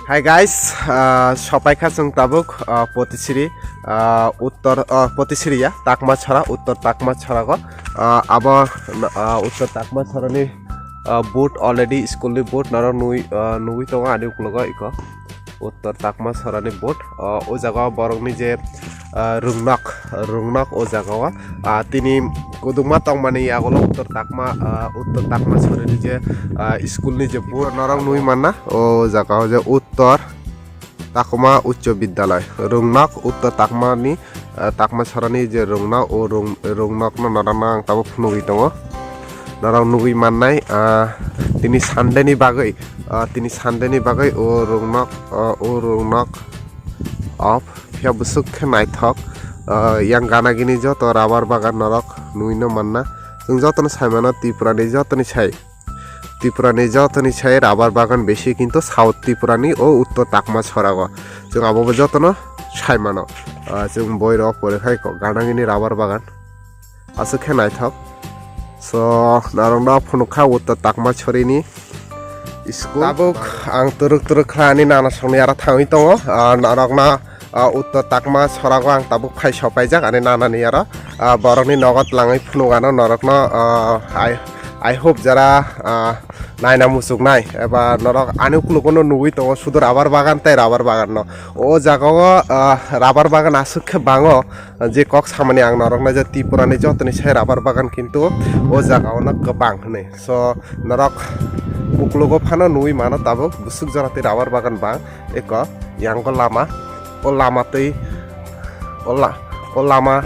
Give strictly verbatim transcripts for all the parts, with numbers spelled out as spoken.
Hi guys, ah, sopaikha chwng tabuk, ah, Potisiri, ah, Uttor, ah, Potisiri ya, Takma Chora, Uttor Takma Chora go. Ah, abo, ah, Uttor Takma Chora ni, ah, board already school ni board norok nui, ah, nugui tongo ani ukologo iko. Uttor Takma Chora ni board, ah, o jaga o borok ni je, ah, rungnok, rungnok o jaga o, ah, tini kudukma tongmani yagulo Uttor Takma, ah, Uttor Takma Chora ni je, ah, school ni je board norok nui manna o jaga o je Uttor Takma Uccho Bidyalay, rungnok Uttor Takma ni, ah, Takma Chora ni je rungnok, o rung-, rungnok no norok no ang tabuk phunugui tongo. Norok nugui mannai, ah, tini Sunday ni bagwi, ah, tini Sunday ni bagwi o rungnok, ah, o rungnok off, phiya bwswk khe naithok, ah, yang gana gini joto rubber bagan norok nugui no manna. Chwng joto no sai mano Tripura ni joto ni sai. Tripura ni joto ni sai rubber bagan besi, kintu South Tripura ni o Uttor Takma Chora go. Chwng abo bo joto no sai mano. Ah, chwng boi rok pore khai ko gana gini rubber bagan. Aswk khe naithok. So, norok no phunuk kha Uttor Takma Chora ni school. Tabuk ang turuk turuk khlai ani nana songni aro thangwi tongo. Ah, norok no ah, Uttor Takma Chora go ang tabuk phai sopaijak ani nana ni aro, ah, borok ni nogo twlangwi phunuk ano norok no, ah, I, I hope jara, ah, naina muchuk nai eba norok ani ukologo no nugui tongo sudu rubber bagan tei rubber bagan no. O jaga o, ah, rubber bagan aswk khe bango, je kok samani ang norok no je Tripura ni joto ni sai rubber bagan kintu o jaga o no kwbang hinwi. So norok ukologo phano nugui mano tabuk bwswk jora tei rubber bagan bang. Eko, yang o lama, o lama twi, o la-, o lama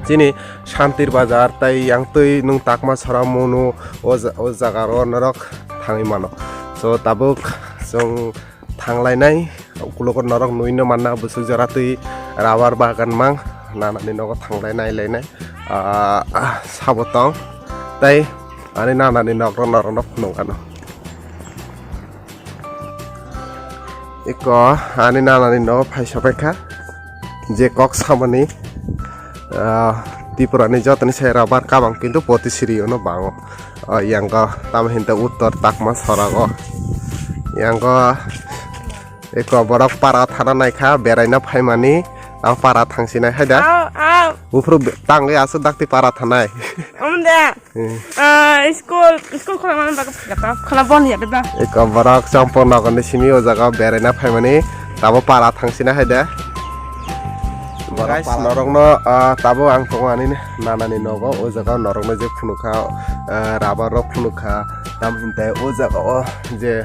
chini Shantir Bazar tai yang twi nwng Takma Chora munu o ja-, o jaga ro norok thangwi mano. So tabuk chwng thanglainai, ukologo norok nugui no manna bwswk jora twi rubber bagan mang, nana ni nogo thanglai nai lainai, ah, ah, sabo tong tai ani nana ni nok ro norok no phunuk ano. Eko ani nana ni nogo phai sopai kha. Je kok samani, ah, Tripura ni joto ni sai rubber kabang kintu Potisiri o no bango. Ah, yang o tamo hinta Uttor Takma Chora go. Yang o eko borok para thana nai kha beraina phaimani. Tamo para thangsinai hai da. Au, au. Buphuru be-, tangwi aswk dakti para thanai. Omo de. Hmm. Ah, school, school khulangmani bagwi phaikha ta. Khula bon ya da. Eko borok Champang nogorni simi o jaga beraina phaimani tabo para thangsina hai de. Borok guys, para norokno, ah, tabo ang tongo ani nanani nogo o jaga norokno je phunukha, ah, rubber rok phunukha tam hintai o jaga o je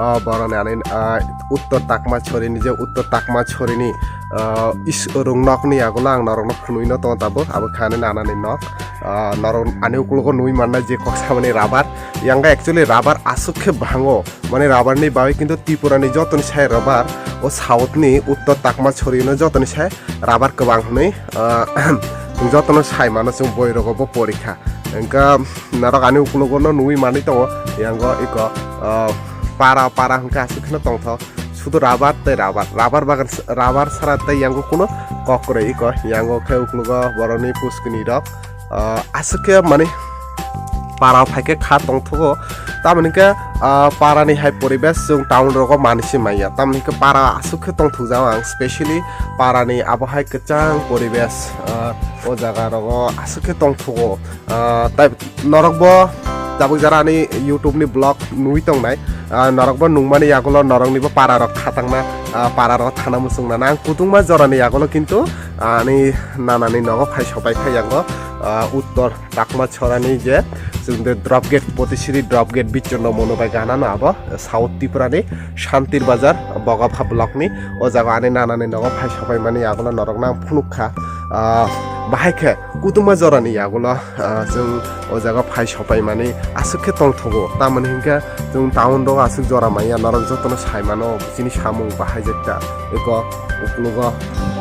o borokni ani, ah, Uttor Takma Chorini je Uttor Takma Chorini, ah, is-, rung nokni yagulo ang norokno phunugwino tongo tabuk, abo khe ani nanani nok. Ah, norok ani ukologo nugwi mannai je kok samani rubber. Yang actually rubber aswk khe bango, mane rubber ni bagwi kintu Tripura ni jotoni sai rubber, o South ni Uttor Takma Chorino jotoni sai rubber kwbang hwnwi, ah, jotono sai mano chwng boi rogo bo porikha. Hwnkhe norok ani ukologo no nugwi manwi tongo, yango eko, ah, para, para hwnkhe aswk kheno tongthok. Sudu rubber tei rubber, rubber bagan, rubber sara tei yango kuno kok kwrwi eko. Yango khe ukologo borokni puskini rok, ah, aswk khe mani para phaikhe kha tongthogo. Tamoni khe, ah, para ni hai poribesh chwng town rogo manwi se manya. Tamoni khe para aswk khe tongthokjak ang, specially para ni abo hai kwchang poribesh, ah, o jaga rogo aswk khe tongthogo. Ah, tai norok bo tabuk jara ani YouTube ni vlog nugwi tongnai. Ah, norok bo nungmani yagulo norok ni bo para rok khatangna, ah, para rok thana muchungna nang kutungma jora ni yagulo kintu, ah, ani nana ni nogo phai sopai kha yango, ah, Uttor Takma Chorani je chwng de drop gate, Potisiri drop gate bichorno mono bai gana no abo South Tripura ni Shantir Bazar Bogapha block ni o jaga ani nana ni nogo phai sopai mani yagulo norok nang phunuk kha, ah, bahai khe kutungma jora ni yagulo ah, chwng o jaga phai sopai mani aswk khe tongthogo. Tamoni hinkhe chwng town rogo aswk jora manya, norok jotono sai mano chini samung bahai jekta. Eko uklogo,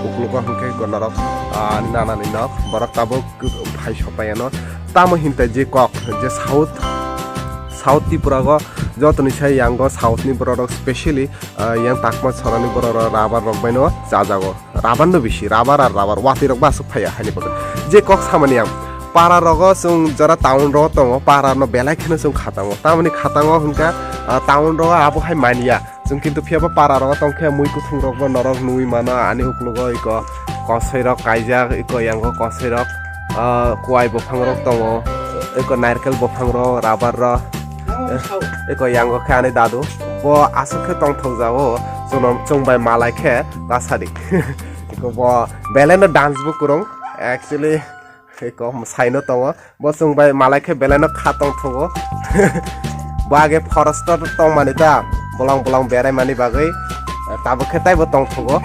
uklogo hinkhe eko norok, ah, nana ni nok, borok tabuk phai sopai ano. Tamo hinta je kok, je South, South Tripura go jotoni sai yango South ni borok rok specially, ah, yang Takma Chorani borok rok rubber rok bai no chajago. Rubber no bisi, rubber ar rubber, watwi rok bo aswk phaiya haini bagwi. Je kok samani ang, para rogo chwng jora town rogo tongo, para no belai kheno chwng khatango. Tamoni khatango hwnkha, ah, town rogo abo hai manya. Chwng kintu phiya bo para rogo tongkhe mui kuthung rok bo norok nui mano, ani uklogo iko kosoi rok kaijak, iko yango kosoi rok, ah, kuai buphang rok tongo, iko narkel buphang rok, rubber rok, eh, iko yango khe ani dadu bo aswk khe tongthok jago, chwng bai malai khe ta sadi. Iko bo belai no dance bo kwrwng, actually iko mwsai no tongo. Bo chwng bai malai khe belai no kha tong thugo. Bo age forest o tong mani ta, bolong bolong berai mani bagwi, tabuk khe taibo tong thugo.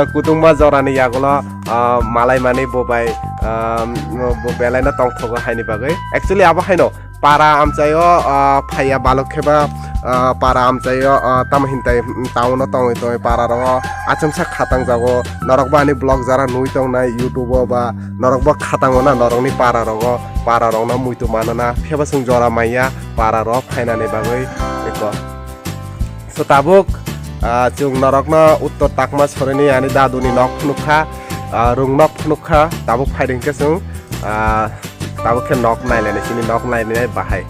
Kutungma jora ni yagulo, ah, malai mani bo bai, ah, bo belai no tong thugo haini bagwi. Actually abo haino para amchaio, ah, phaiya balok khe ba, ah, para amchaio, ah, tamo hintai town o tongwi tongwi para rogo achomsa kha tang jago. Norok bo ani vlog jara nui tongnai YouTube o ba norok bo khatango na norokni para rogo, para rokno muitu mano na, phiyaba chwng jora manya para rok phainani bagwi eko. So tabuk, ah, chwng norokno Uttor Takma Sorini ani daduni nok phunukha, ah, rung nok phunukha, tabuk phaidi hwnkhe chwng, ah, tabuk khe nok nailainai, chini nok nailainai bahai.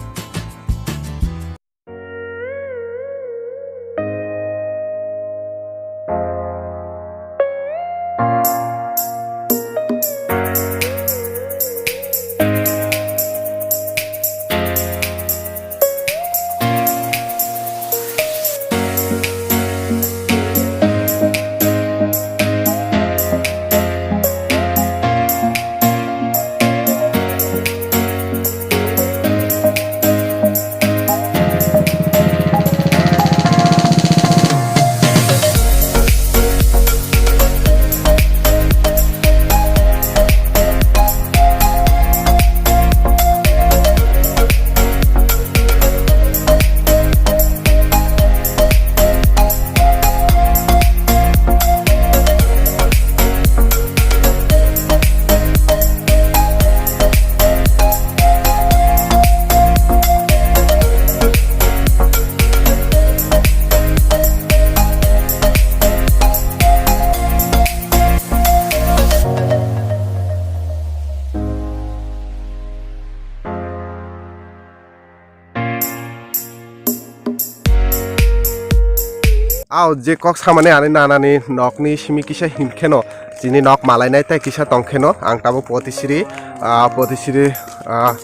Ao je kok samani ani nanani nokni simi kisa hinkheno chini nok malainai tei kisa tongkheno ang tabuk potisiri, ah, potisiri, ah,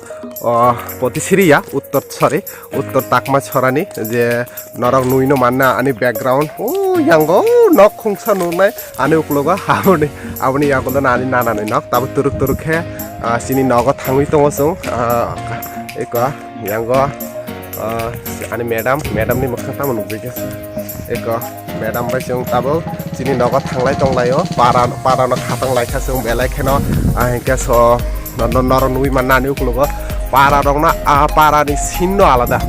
oh, potisiri ya, uttor, sorry, Uttor Takma Sorani je norok nuino manna ani background. O yango nok khungsa nungnai ani uklogo aboni, aboni yagulo ani nanani nok tabuk turuk turuk khe, ah, chini nogo thangwi tongo chwng, ah, eko. Yango, ah, ani madam, madam ni mwkhang tamo nukjakya se. Eko, madam bai chwng tabuk chini nogo thanglai tonglaio, para, para no khatang laikha chwng belai kheno, ah, hinkhe so, no, no, norok nugwi manna ani uklogo para rokno, ah, para ni scene no alada.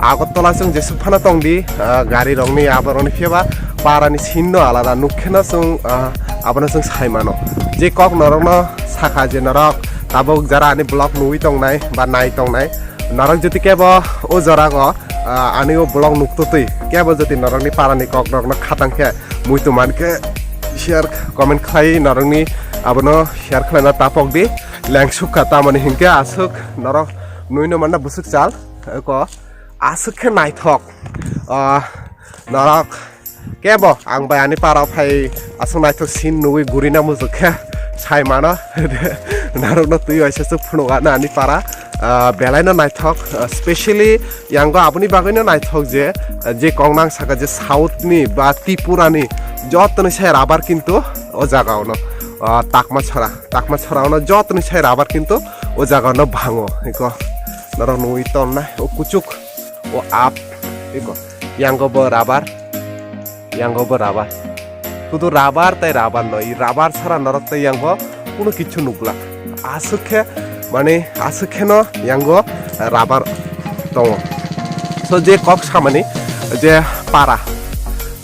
Agartala chwng jesuk phano tongdi, ah, gari rokni abo rokni phiya ba para ni scene no alada nukkheno chwng, ah, abono chwng sai mano. Je kok norokno sakha je norok tabuk jara ani vlog nugwi tongnai ba nai tongnai, norok jodi kebo o jorago, ah, ani o vlog nuktutwi kebo jodi norokni parani kokrokno khatang khe muitu mankhe share comment khlai norokni abono share khlaina tapok di. Lengsukha tamoni hinkhe aswk norok nuino manna bwswk chal ko aswk khe naithok, ah, norok kebo ang bai ani parao phai aswk naithok scene nugwi gurina muchuk khe sai mano. Narokno twi waisa se phunukgana ani para, ah, belaino naithok, ah, specially yango aboni bagwino naithok je, ah, je kok nang saka je South ni ba Tripura ni jotoni sai rubber kintu o jaga ono, ah, Takma Sora, Takma Sora ono jotoni sai rubber kintu o jaga ono bhango. Iko norok nugwi tonnai o kuchuk. O up, eko, yango bo rubber, yango bo rubber. Sudu rubber tai rubber no, i rubber sara norok tai yango kuno kichu nukla. Aswk khe, mane, aswk kheno yango rubber tongo. So, je kok samani, je para.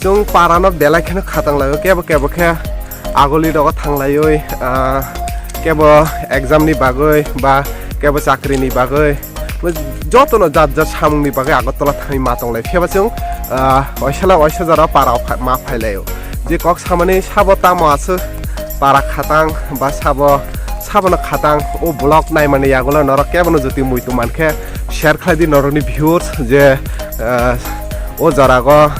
Chwng para no belai kheno khatang laio, kebo kebo khe agoli rogo thang laioi, ah, kebo exam ni bagwi ba kebo chakri ni bagwi. Jotono jat jat samungni bagwi Agartala thangwi ma tonglai. Phiya ba chwng, ah, waisala waisa jora para o pha-, ma phailaio. Je kok samani sabo tamo aswk para khatang ba sabo, sabono khatang o vlog naimani yagulo norok kebono jotwi muitu mankhe share khlai di norokni viewers je, ah, O jorago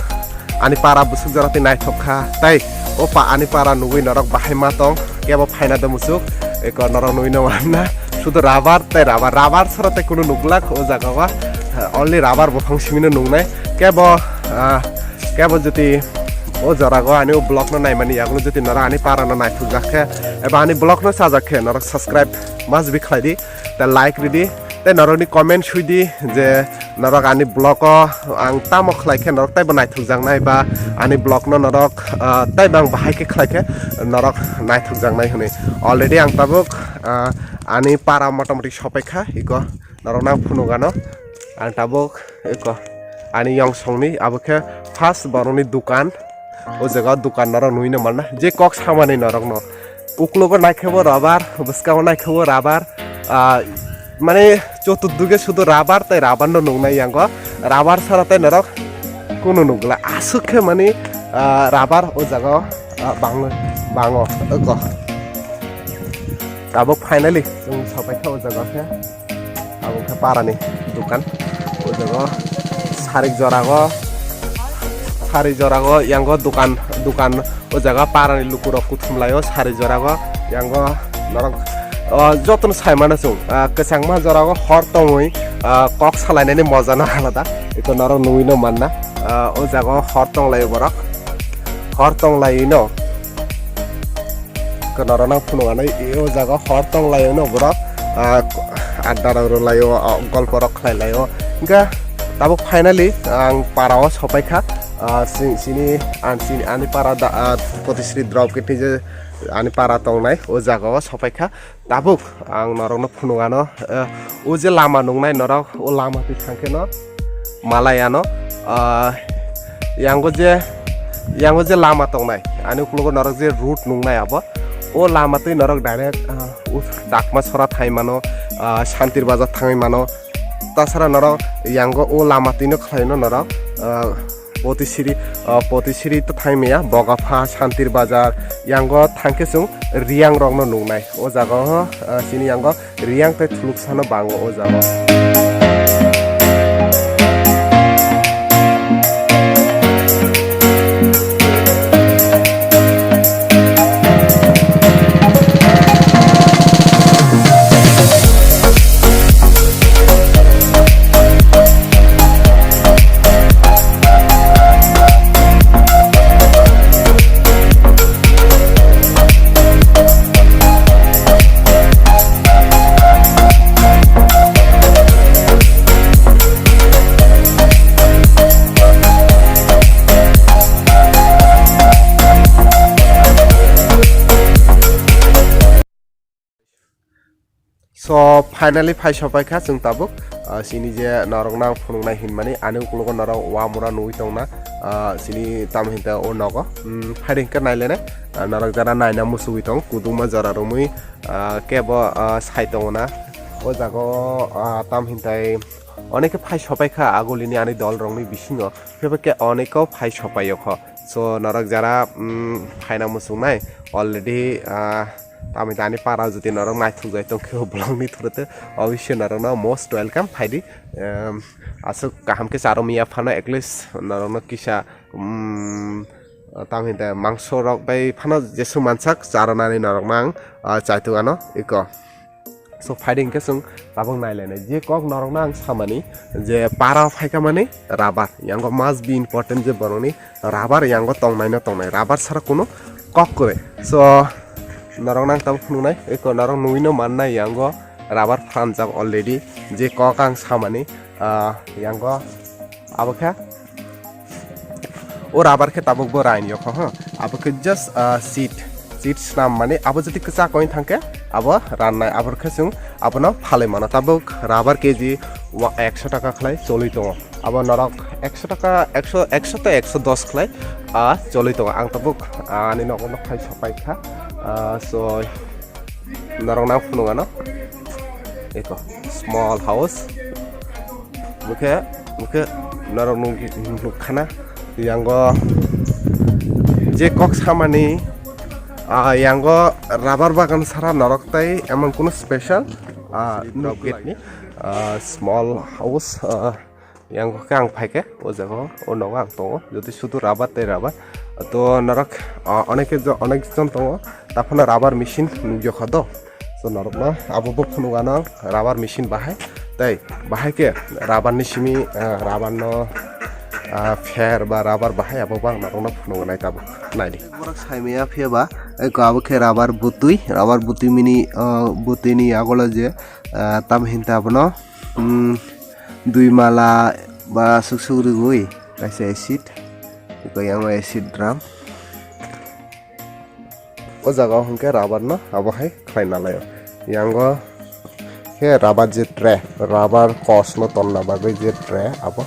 ani para bwswk jora tei naithok kha, tei o pa ani para nugwi norok bahai ma tong, kebo phaina do musuk, eko norok nugwi no manna, sudu rubber tei rubber, rubber sara tei kunu nuglak o jaga o, only rubber buphang simi no nungnai, kebo, ah, kebo jodi o jorago ani o vlog no naimani yagulo jodi norok ani para no naithok jak khe, eba ani vlog no chajak khe norok subscribe must be khlai di, tei like ridi, tei norokni comment sui di je norok ani vlog o ang tamo khlai khe norok teibo naithok jaknai ba ani vlog no norok, ah, teibo ang bahai khe khlai khe norok naithok jaknai hwnwi. Already ang tabuk, ah, ani para motamoti sopai kha, iko norok nang phunuk ano ang tabuk iko ani yong songni abo khe first borokni dukan. O jaga o dukan norok nugwi no manna, je kok samani norok no. Uklogo naikhe bo rubber, bwskango naikhe bo rubber, ah, mane choturduge sudu rubber tei rubber no nungnai yango, rubber sara tei norok kunu nukla, aswk khe mani, ah, rubber o jaga o, ah, bang-, bango, oko. Tabuk finally chwng sopai kha o jaga o khe. Abo khe parani dukan. O jaga o sari jorago, sari jorago yango dukan, dukan o jaga parani lukurok kuthum laio sari jorago yango norok, o, jotono sai mano chwng, ah, kwchangma jorago hor tongwi, ah, kok salainani moja no alada. Eko norok nugwi no manna, ah, o jaga o hor tong laio borok, hor tong laiwi no. Norok nang phunuk anai, o jaga hor tong laio no borok, ah, adda rok rw laio, ah, golpo rok khlai laio. Hingkhe tabuk finally ang para o sopai kha, ah, si-, sini, ang sini ani para da, ah, Potisri drop kiti je ani para tongnai o jaga o sopai kha. Tabuk ang norok no phunuk ano, eh, o je lama nungnai norok, o lama twi thangkhe no malai ano, ah, yango je, yango je lama tongnai, ani uklogo norok je route nungnai abo, o lama twi norok direct, ah, o Dakma sora thai mano, ah, Santir Bazar thangwi mano, tasara norok yango o lama twi no khlai no norok, ah, Potisiri, ah, Potisiri to thangmaya, Bogapha, Santir Bazar, yango thangkhe chwng Riyang rokno nungnai. O jaga o, ah, chini yango Riyang tei Thuluksano bango o jaga o. So, finally phai sopai kha chwng tabuk, ah, chini je norok nang phunuknai hinmani, ani ukologo norok uamura nugwi tongna, ah, chini tamo hinta o nogo, hmm, phaidi hinkhe nailainai, ah, norok jara naina muchugwi tong, kuduma jora romwi, ah, kebo, ah, sai tongo na, o jaga o, ah, tamo hintai onek khe phai sopai kha agulini ani dol rokni bisingo, phaiba khe onek o phai sopai o kho. So, norok jara, mm, phaina muchungnai already, ah, tamo hinta ani para jodi norok naithok jai tongkhe o vlog ni through te obviously norokno most welcome phaidi. Em, aswk kaham khe charo miya phano at least norokno kisa, mm, tamo hinta mangso rok bai phano jeswk mansak charonani norokno ang, ah, chaitok ano iko. So, phaidi hinkhe chwng tabuk nailainai. Je kok norokno ang samani je para phaikha mani rubber. Yango must be important je borokni rubber yango tongnaino tongnai. Rubber sara kunu kok kwrwi. So, norokno ang tabuk phunuknai. Eko norok nugwino mannai yango rubber phanjak already. Je kok ang samani, ah, yango abo khe o rubber khe tabuk bo rain yokho, ha. Abo khe just, ah, seed, seed snam mani abo jodi kwchak oi thangkhe abo rannai, abo khe chwng abono phalwi mano. Tabuk rubber K G wa-, ekso taka khlai cholwi tongo. Abo norok ekso taka, ekso, ekso tei ekso dos khlai, ah, cholwi tongo. Ang tabuk, ah, ani nogo no phai sopai kha. Ah, so, norok nang phunuk ano. Eko, small house. Bokhe, bokhe norok nung-, nukkhana. Yango je kok samani, ah, yango rubber bagan sara norok tai emang kunu special, ah, drop gate ni, ah, small house, ah, Yang khe ang phaikhe o jaga o nogo ang tongo, jodi sudu rubber tei rubber. To norok, ah, onek jon, onek jon tongo, taphano rubber machine nukjakha do. So norokno abo bo phunukgano ang rubber machine bahai. Tei bahai khe rubber ni simi, ah, rubber no, ah, pher ba rubber bahai abo bo ang norokno phunuknai tabuk. Naidi. Borok saimaya phiya ba, eko abo khe rubber butwi, rubber butwi mini, ah, butwi ni yagulo je, ah, tam hinta abono, hmm, dui mala ba suk suk rwgwi kaisa acid, eko yang acid drum. O jaga o hwnkhe rubber no abo hai khlaina laio. Yango khe rubber je tray, rubber kos no tonna bagwi je tray abo.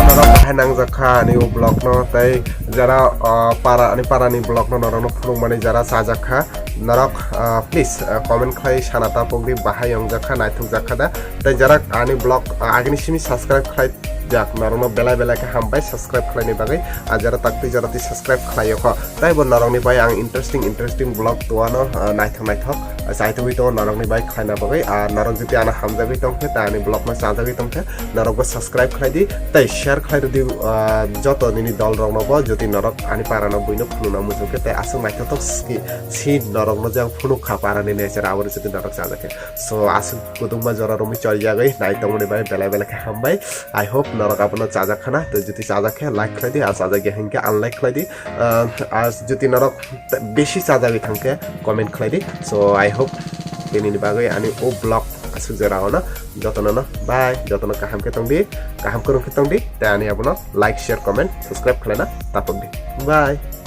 Norok bahai nangjak kha ani o vlog no, tei jara, ah, para, ani para ni vlog no norok no phunukmani jara chajak kha, norok, ah, please, ah, comment khlai sana ta pokdi bahai wngjak kha, naithok jak kha da. Tei jara ani vlog, ah, agini simi subscribe khlai jak, norok no belai belai khe hambai subscribe khlaini bagwi. Ah, jara taktwi jara twi subscribe khlai kho, tei bo norok ni bai ang interesting interesting vlog tuano, ah, naithok naithok, ah, chaitugwi tongo norok ni bai khlaina bagwi. Ah, norok jodi ano hamjagwi tong khe, tei ani vlog no chajagwi tong khe, norok bo subscribe khlai di, tei share khlai rwdi, ah, joto nini dol rok no bo, jodi norok ani para no buino phunukna muchung khe, tei aswk naithothok si, si norok no je ang phunuk kha para ni nature abo jodi norok chajak khe. So aswk kudungma jora romwi chorjagwi nai tongmani bai belai belai khe hambai. I hope norok abono chajak khana, tei jodi chajak khe like khlai di, ar chajak ya hinkhe unlike khlai di. Ah, ar jodi norok besi chajagwi thangkhe comment khlai di. So I hope tini ni bagwi ani o vlog aswk jora ono. Jotono no bye, jotono kaham khe tong di, kaham kwrwng khe tong di, tei ani abono like, share, comment, subscribe khlaina tapok di. Bye.